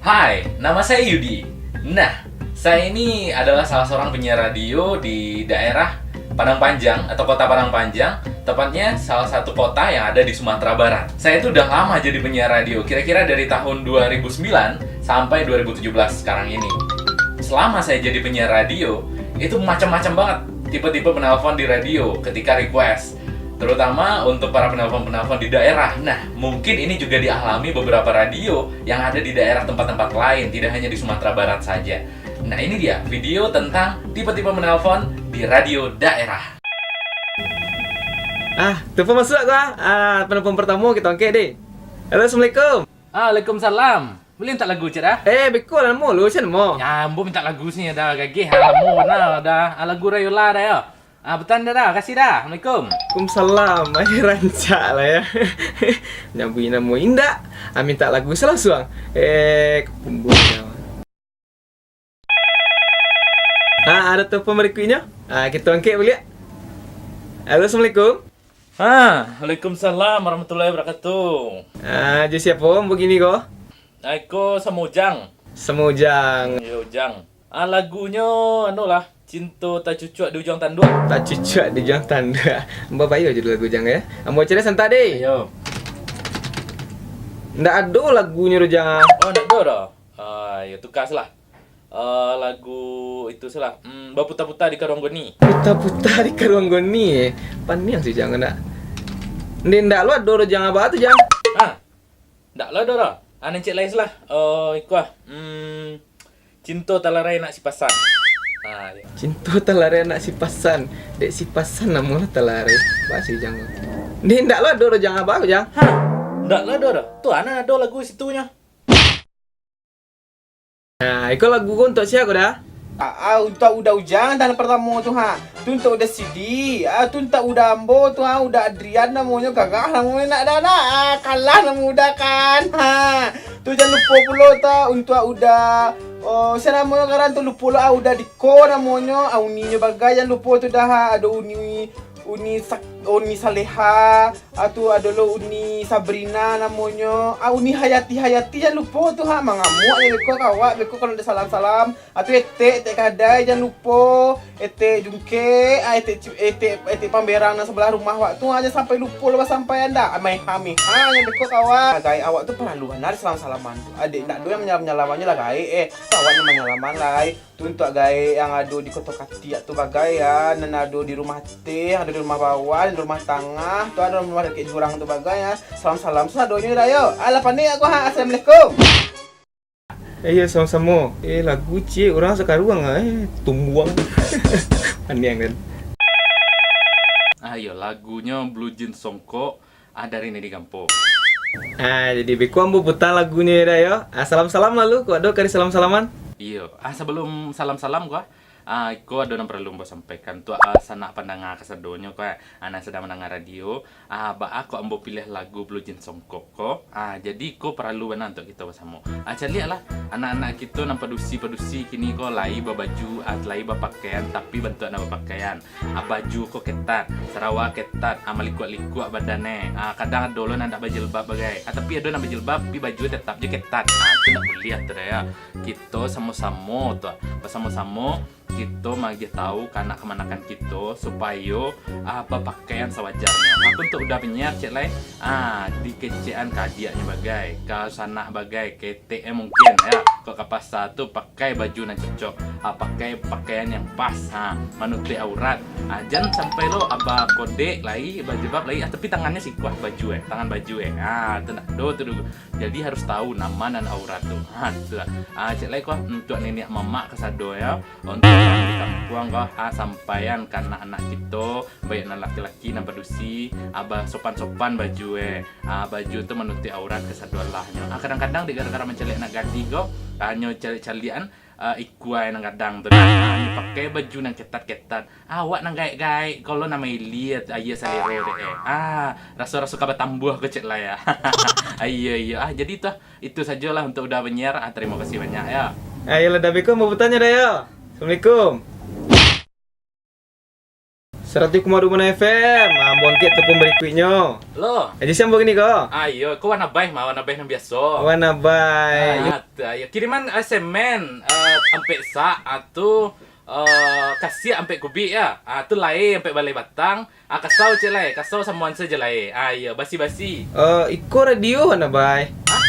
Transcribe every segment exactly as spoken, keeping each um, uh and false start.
Hai, nama saya Yudi. Nah, saya ini adalah salah seorang penyiar radio di daerah Padang Panjang atau kota Padang Panjang, tepatnya salah satu kota yang ada di Sumatera Barat. Saya itu udah lama jadi penyiar radio, kira-kira dari tahun dua ribu sembilan sampai dua ribu tujuh belas sekarang ini. Selama saya jadi penyiar radio, itu macam-macam banget tipe-tipe penelpon di radio ketika request. Terutama untuk para penelpon-penelpon di daerah. Nah, mungkin ini juga dialami beberapa radio yang ada di daerah tempat-tempat lain, tidak hanya di Sumatera Barat saja. Nah, ini dia video tentang tipe-tipe menelpon di radio daerah. Ah, telepon masuk ko ah. Ah, penelpon pertamo kito angkek deh. Halo, assalamualaikum. Ah, waalaikumsalam. Buliah mintak lagu ciek Da? Eh, beko lah namo lu, sia namo? Yo, ambo mintak lagu siko Da, gageh ha, lamo bana Da. Ah, lagu Rayola Da yo. Ah, baitu Da, makasih Da. Assalamualaikum. Waalaikumsalam. Ai, rancak lah yo. Nyabuik namo indak, ah, mintak lagu salah suang. Eh, kapumbung. Ah, ado telepon barikuiknyo. Ah, kito angkek baliak. Halo, assalamualaikum. Ha, waalaikumsalam warahmatullahi wabarakatuh. Ah, jo sia ambo kini ko? Ah, iko samo Ujang. Samo Ujang. Yo, Ujang. Ah, lagunyo anu lah, Cinto Tacucuak di Ujang Tanduak. Tacucuak di Ujang Tanduak. Ambo bayo judul lagu Ujang yo. Ambo cari santai deh. Yo. Ndak ado lagunyo doh, Jang. Oh, ndak ado doh. Ah, yo, tuka salah. Eh, lagu itu salah. Hmm, Baputa-puta di Karuang Goni. Puta-puta di Karuang Goni, eh. Paniang si Ujang nak. Ndak, ndak lo ado doh, Jang, abah tu, Jang. Ah, ndak lo ado doh. Ah, nan ciek lai salah. Eh, iko ah. Hmm, Cinto Talarai Anak Sipasan. Ah, yo. Cinto Talarai Anak Sipasan. Dek Sipasan namo lah Talarai. Bah si Ujang. Ndak, ndak lo ado doh, Jang, abah tu, Jang. Ha, ndak lo ado doh. Tu ana ado lagu situnyo. Nah, iko lagu ko untuak sia ko Da? Ah, ah, untuak Uda Ujang, dan pertamo tu ha. Tu untuak Uda Sidi. Ah, tu untuak Uda ambo tu ha, Uda Adrian namonyo, gagah namonyo nak Da nak. Ah, kalah namo Uda kan. Ha. Tu jan lupo pulo tu untuak Uda, oh, sia namonyo ngaran tu lupo lo, ah, Uda Diko namonyo, ah, uninyo bagai jan lupo tu Da ha. Ado uni, uni Sak-, uni Saleha, Ah, tu ado lo Uni Sabrina namonyo. Ah, Uni Hayati, Hayati jan lupo tu ha. Mangamuak nyo beko ka awak, beko kalau ndak salam-salam. Ah, tu Etek, Etek Kadai jan lupo. Etek Jungkek, ah, Etek Ci-, Etek, Etek Pamberang nan sabalah rumah awak tu, ah, jan sampai lupo lo basampaian dak. Ah, Meha, Meha nyo beko ka awak. Ah, gaek awak tu paralu bana salam-salaman tu. Adik ndak ado nan manyalam-nyalamannyo lah gaek, eh. Tu awak nan manyalaman lai. Tu untuak gaek yang ado di Koto Katiak tu bagai ya, nan ado di rumah ateh, ado di rumah bawah, di rumah tangah, tu ado rumah dakek jurang tu bagai ya. Salam-salam sadonyo Da yo. Alah, panek aku ha. Assalamualaikum. Eh, iyo, samo-samo. Eh, lagu ciek urang sakaruang ah, eh, tumbuang. Paniang kan. Ah, iyo, lagunyo Blue Jeans Songkok. Ah, dari Nedi Gampo. Ah, jadi beko ambo puta lagunyo yo Da yo. Ah, salam-salam lalu, kok ado kari salam-salaman? Iyo. Ah, sabalum salam-salam ko, ah, iko ado nan paralu ambo sampaikan tu, ah, sanak pandanga kasadonyo ko, ah, nan sadang mandanga radio. Ah, baa kok ambo piliah lagu Blue Jeans Songkok ko? Ah, jadi iko paralu bana untuak kito basamo. Ah, caliaklah, anak-anak kito nan padusi-padusi kini ko lai babaju, ah, lai bapakaian, tapi bantuak nan bapakaian. Ah, baju ko ketat, sarawa ketat, ah, malikuak-likuak badan e. Ah, kadang ado lo nan ndak bajilbab bagai. Ah, tapi ado nan bajilbab, tapi baju tetap je ketat. Ah, tu ndak buliah tu Da yo. Kito samo-samo tu, basamo-samo kito magiah tahu ka anak kamanakan kito supayo, ah, bapakaian sawajarnyo. Aku untuak Uda Penyiar ciek lai, ah, dikecekan ka adiaknyo bagai, ka sanak bagai, ke T M mungkin, ya. Kok ka pasa tu pakai baju nan cocok, ah, pakai pakaian yang pas, ha, manutuik aurat. Ah, jan sampai lo abah kodek lai, bajilbab lai, ah, tapi tangannyo sikuah baju, eh, tangan baju, eh. Ah, tu nak do tu dulu. Jadi harus tahu nan ma nan aurat tu. Ha, tu lah. Ah, ciek lai ko, untuak niniak mamak kasado, ya. Untuak nan di kampuang ko, ah, sampaian ka anak-anak kito, baik nan laki-laki, nan padusi, ah, basopan-sopan baju, eh. Ah, baju tu manutuik aurat kasadoalahnyo. Ah, kadang-kadang dek gara-gara mancaliak anak gadih ko, ah, nyo caliak-caliakan, ah, ikuai nan gadang tu. Ah, nyo pakai baju nan ketat-ketat. Ah, awak nan gaek-gaek, kalau nan mailia, aia salero dek, eh. Ah, raso-raso ka batambuah ko ciek lai, ya. Ah, iyo, iyo. Ah, jadi tu, ah, itu sajolah untuak Uda Penyiar. Ah, tarimo kasih banyak, ya. Ah, iyolah, Da Beko mau batanyo Da yo. Assalamualaikum. Saratuih koma duo F M, ah, bangkit tu pun barikuiknyo. Lo. Aja siang bagini ko? Ah, iyo, ko wan abai mah, wan abai nan biaso. Wan abai. Ah, iyo, tu, ayo. Kiriman, ah, semen, ah, ampek sak, ah, tu, ah, kasiak ampek kubik, ya. Ah, tu lai ampek balai batang. Ah, kasau cek lai, kasau samuan sajo lai. Ah, iyo, basi-basi. Eh, iko radio wan abai. Hah?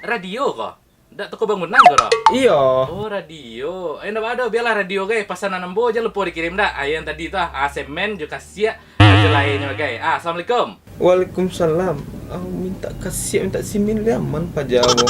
Radio ko? Dak toko bangunan ko, Ro? Iyo. Oh, radio. Eh, ndak baa doh, bialah radio, gai. Pasanan ambo jan lupo dikirim, dak? Ah, yang tadi tu, ah, semen jo kasiak, jo lainyo, gai. Ah, assalamualaikum. Waalaikumsalam. Ah, minta kasiak, minta simin, liaman paja ko.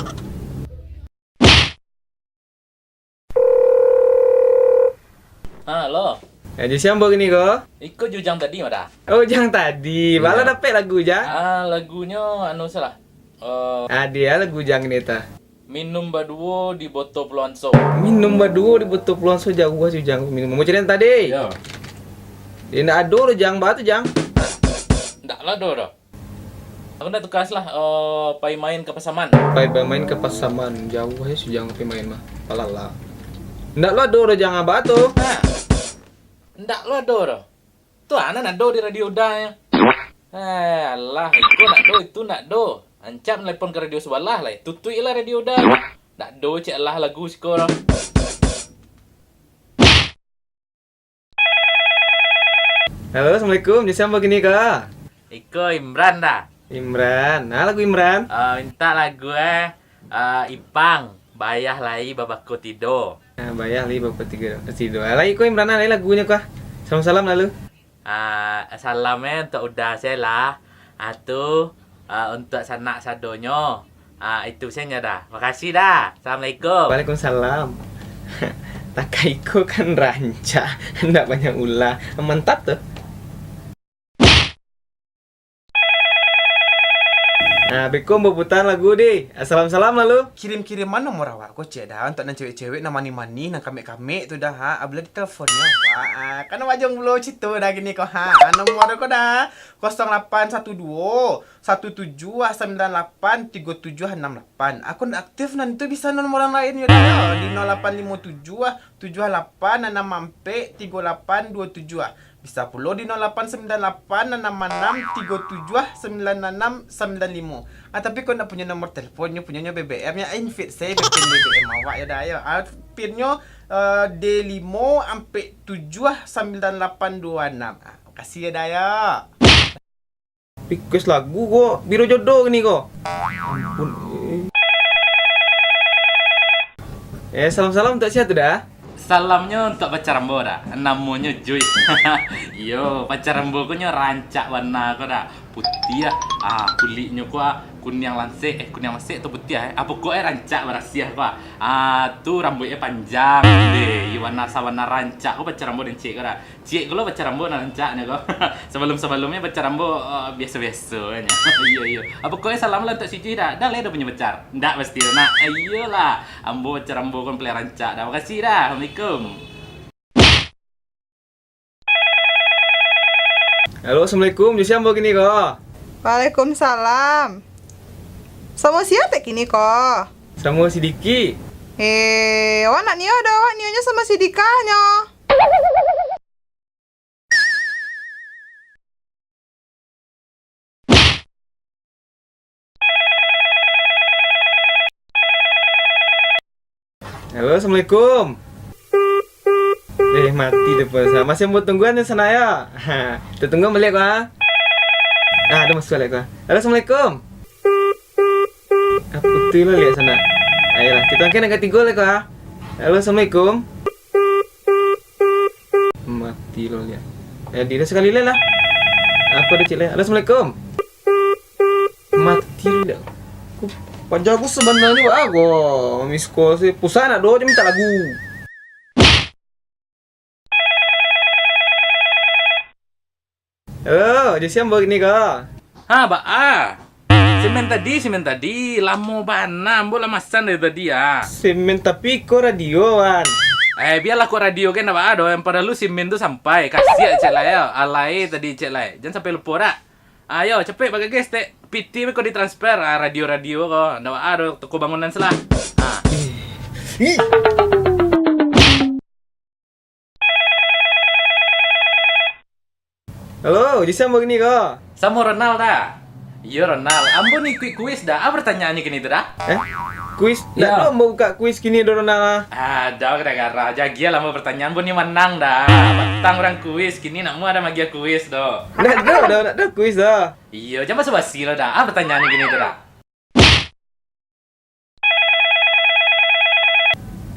Ah, halo. Eh, jo sia ambo kini ko? Iko jo Ujang tadi, mah dah. Oh, Ujang tadi. Baa lah dapek lagu, Jang? Ah, lagunyo anu salah. Eh, ah, dia lagu Ujang ni ta. Minum baduo di Boto Pulau Anso. Minum baduo di Boto Pulau Anso, jauah jo Ujang minum. Ambo cari nan tadi. Yo. Indak ado doh, Jang. Baa tu, Jang? Ndak lah ado doh. Aku ndak tukas lah, eh, pai main ka Pasaman. Pai bamain ka Pasaman. Jauah yo si Ujang pai main mah. Palala. Ndak lo ado doh, Jang, baa tu? Ha. Ndak lo ado doh. Tu anan ado di radio Uda nyo. Eh, alah, iko ndak do, itu ndak do. Ancak nelepon ka radio sabalah lai. Tutuik lah radio Uda. Ndak do cek alah lagu siko doh. Halo, assalamualaikum. Jo sia ambo kini ko? Iko Imran dah. Imran. Nah, lagu Imran. Ah, minta lagu, eh, ah, Ipang, Bayah Lai Babako Tido. Ah, Bayah Lai Babako Tido. Tido. Ah, lai ko Imran, ah, lai lagunyo ko, ah. Salam-salam lalu. Ah, salam, eh, untuak Uda se lah. Ah, tu, ah, untuak sanak sadonyo. Ah, itu se nyo dah. Makasih dah. Assalamualaikum. Waalaikumsalam. Takai ko kan rancak, ndak banyak ulah. Mantap tu. Nah, beko ambo puta lagu di. Salam-salam lalu. Kirim-kiriman nomor awak ko ciek dah, untuak nan cewek-cewek, nan manih-manih, nan kamek-kamek tu dah, ha. Alah di teleponnyo awak, ha. Kan wajong bulo cito dah kini ko, ha. Nomor ko dah, kosong lapan satu duo, satu tujuah, sambilan lapan, tigo tujuah, anam lapan. Akun aktif nan tu bisa nomor urang lain yo dah, di nol lapan limo tujuah, tujuah lapan anam ampek tigo lapan duo tujuah. Bisa pulo di nol lapan sambilan lapan anam anam tigo tujuah sambilan anam sambilan limo. Ah, tapi kok ndak punyo nomor telepon, nyo punyonyo B B M, nyo invite se B B M awak yo dah, yo. Ah, pinnyo, eh, D limo ampek tujuah sambilan lapan duo anam. Ah, makasih yo dah, yo. Request lagu ko, biro jodoh kini ko. Ampun, eh. Eh, salam-salam untuak sia tu dah? Salamnyo untuak pacar ambo dah. Namonyo Joy. Iyo, pacar ambo ko nyo rancak warna ko dah. Putiah, ah, kulitnyo ko, ah, kuniang lansek, eh, kuniang lansek atau putiah, eh. Ah, pokok e rancak barasiah ko, ah. Ah, tu rambuiknyo panjang, deh. Iyo, warna sawarna rancak ko pacar ambo den ciek ko dah. Ciek ko lo pacar ambo nan rancaknyo ko. Sabalum-sabalumnyo pacar ambo, eh, biaso-biaso nyo. Iyo, iyo. Apo kok, eh, salam lah untuak si Jui dah. Dah lai dah punyo pacar? Ndak pasti lah, nak. Eh, iyolah. Ambo pacar ambo kan paling rancak dah. Makasih dah. Assalamualaikum. Halo, assalamualaikum. Jo sia ambo kini ko? Waalaikumsalam. Samo sia tek kini ko? Samo si Diki. Eh, awak ndak nio doh, awak nionyo samo si Dika nyo. Halo, assalamualaikum. Eh, mati telepon. Masih ambo tungguan di sanak yo. Ha, tatungguan baliak ko, ha. Ah, ado masuak baliak ko. Halo, assalamualaikum. Ah, putuih lo liak sanak. Ayolah, kito angkek nan katigo lai ko, ha. Halo, assalamualaikum. Mati lo liak. Eh, diri sakali lai lah. Aku ado ciek lai. Halo, assalamualaikum. Mati lo liak. Ku, paja ku sabananyo baa ko. Miss call se. Pulsa ndak ado, jo minta lagu. Oh, jo sia ambo kini ko? Ha, baa? Semen tadi, semen tadi, lamo bana, ambo lah masan dari tadi, ah. Semen tapi ko radio, wan. Eh, bialah ko radio kan, ndak baa doh, yang padalu semen tu sampai, kasiak cek lai, yo. Alai tadi cek lai, jan sampai lupo dak. Ayo, capek bagages, tek. Piti ko ditransfer, ah, radio-radio ko, ndak baa doh, toko bangunan se lah. Ah. Ih. Ih. Halo, jo sia ambo kini ko? Samo Ronald, Da. Iyo, Ronald. Ambo ni ikuik kuis, Da. A pertanyaannyo kini tu, Da? Eh? Kuis? Ndak ado ambo bukak kuis kini do, Ronald, ah. Ado gara-gara. Jan agiah lah ambo pertanyaan, ambo ni manang, Da. Patang urang kuis, kini nak ambo ado magiah kuis do. Ndak ado, Da, ndak ado kuis, Da. Iyo, jan basa-basi lo, Da. A pertanyaannyo kini tu, Da?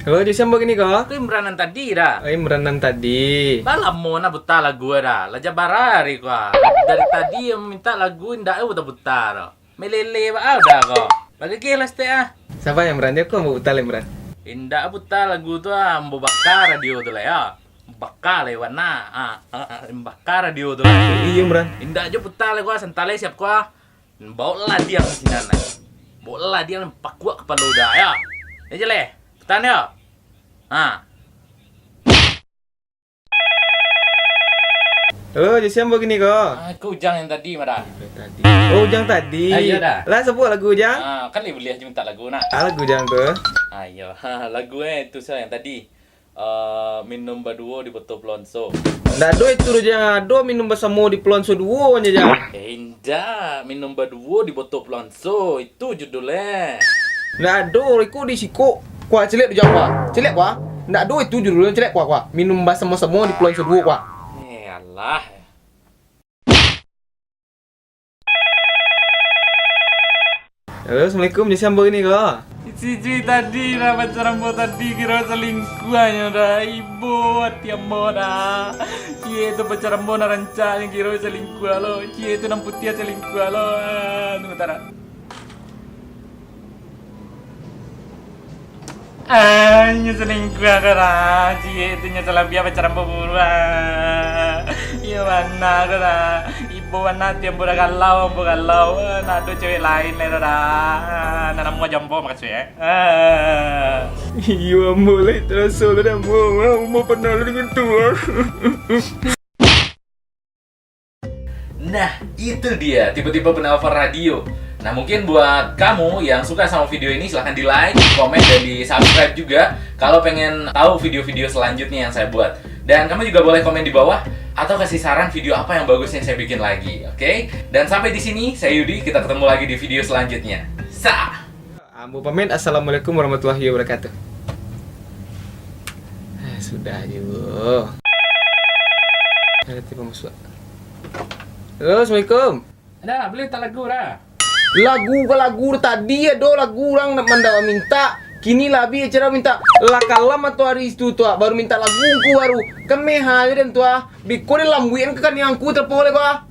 Halo, jo sia ambo kini ko? Ko Imran nan tadi, Da. Oh, Imran nan tadi. Balamo nak puta lagu, Da. Lah jan bara ari ko, ah. Dari tadi mintak lagu, indak puta-puta do. Melele baa, Da, ko. Bagageh lah saketek, ah. Saba, Imran? Jo ko ambo puta, Imran. Indak puta lagu tu, ah. Ambo baka radio tu lah, yo. Baka lah, Iwan, nah. Ah, ah, ah, baka radio tu lah. Iyo, Imran. Indak jo puta lagu, ah. Santai lai, siap ko, ah. Bawok ladiang sinan, ah. Bawok ladiang pakuak kapalo Da, yo. Yo, jaleh. Puta, yo. Ha. Halo, jo sia ambo kini ko? Ah, ko Ujang nan tadi, Mara. Tadi. Oh, Ujang tadi. Ah, iyo, Da. Lah, sia lagu, Ujang? Ah, kan lai buliah jo mintak lagu, nak. A lagu Ujang tu? Ayo, ha, lagu, eh, tu sa nan tadi. Eh, minum baduo di Boto Pulau Anso. Ndak ado itu doh, Jang. Ado minum basamo di Pulau Anso duo nyo, Jang. Eh, indak. Minum baduo di Boto Pulau Anso. Itu judulnyo. Ndak ado, iko di siko. Kuah, caliak tu, Jang, kuah. Caliak, kuah. Ndak ado itu judulnyo, caliak, kuah, kuah. Minum basamo-samo di Pulau Anso duo, kuah. Eh, alah. Halo, assalamualaikum. Jo sia ambo kini ko? Si Jui tadi lah pacar ambo tadi, kiro salingkuahnyo Da. Ibo ati ambo Da. Ciek tu pacar ambo nan rancak nyo kiro salingkuah lo. Ciek tu nan putiah salingkuah lo. Ah, tunggu, tara. Ah, nyo salingkuah ko Da. Ciek tu nyo salabiah pacar ambo buruak. Iyo bana ko Da. Ibo bana ati ambo Da, galau ambo galau. Ah, ndak ado cewek lain lai Da. Ah, nan namo jo ambo makasuik, eh. Ah. Iyo, ambo lai taraso lah Da, ambo. Ambo panah lah dengan tu. Nah, itu dia, tiba-tiba penelpon radio. Nah, mungkin buat kamu yang suka sama video ini, silahkan di-like, di-komen, dan di-subscribe juga kalau pengen tahu video-video selanjutnya yang saya buat. Dan kamu juga boleh komen di bawah atau kasih saran video apa yang bagus yang saya bikin lagi, oke? Dan sampai di sini, saya Yudi, kita ketemu lagi di video selanjutnya. Sah! Ambo pamit, assalamualaikum warahmatullahi wabarakatuh. Eh, sudah juo. Ada tiba masuk. Halo, assalamualaikum. Da, buliah mintak lagu Da? Lagu ka lagu, tadi ado lagu urang nak mandak mintak. Kini lah abih acara mintak. Lah kalam atuari situ tu, ah, baru mintak lagu ngku baru. Kameh ha jo den tu, ah. Biko den lambuikan ka kaniang ngku tapo lai ko, ah.